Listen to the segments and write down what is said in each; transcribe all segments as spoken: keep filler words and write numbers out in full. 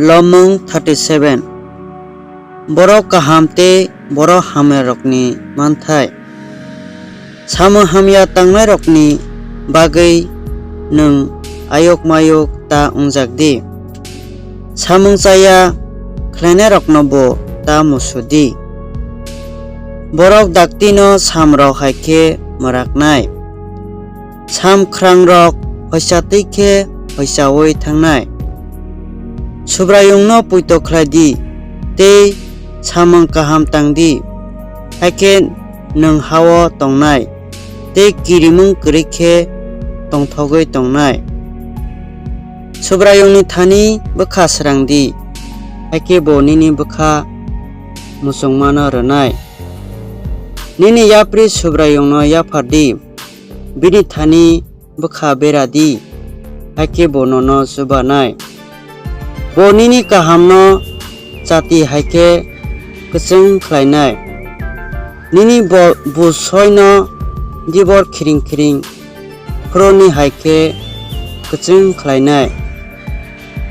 Lomung thirty seven. Borok kaham tei borok hamyarokni manthai. Samung hamya tangnairokni bagwi nwng ayuk mayuk ta wngjak di. Samung chaya khlainairoknobo ta musu di. Borok daktino samrok hai khe mwraknai. Sam khrangrok hoisa twi khe hoisaui thangnai. Subraiyungno poito khlai di, tei samung kaham tang di, hakhe nwng ha-o tongnai, tei kirimung kwrwi khe tongthogwi tongnai. Subraiyungni thani bwkha srang di, hakhe bo nini bwkha muchungmano rwnai. Nini yapri Subraiyungno yaphar di, bini thani bwkha bera di, hakhe bo nono chubanai. Bo nini kahamno chati hai khe kwchwng khlainai. Nini bo-, busoino dibor khiring khiring phuruni hai khe kwchwng khlainai.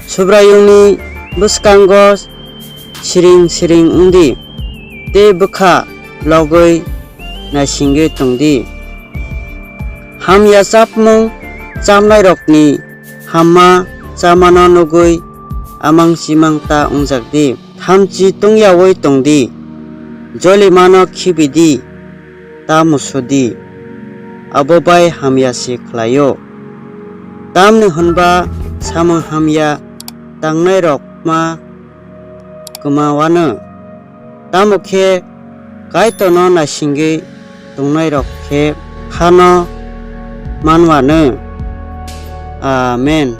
Subraiyungni bwskango siring siring wng di, tei bwkha logwi naisingwi tong di. Hamya chapmung chamnairokni hamma chamano nugwi amang chimang ta wngjak di. Thamchi tungyaui tong di, jolimano khibi di, ta musu di, abo bai hamya se khlai-o. Tamni hwn ba samung hamya tangnairok ma kwma anw, tamo khe Kaitorno naisingwi tongnairok khe hano man anw. Amen.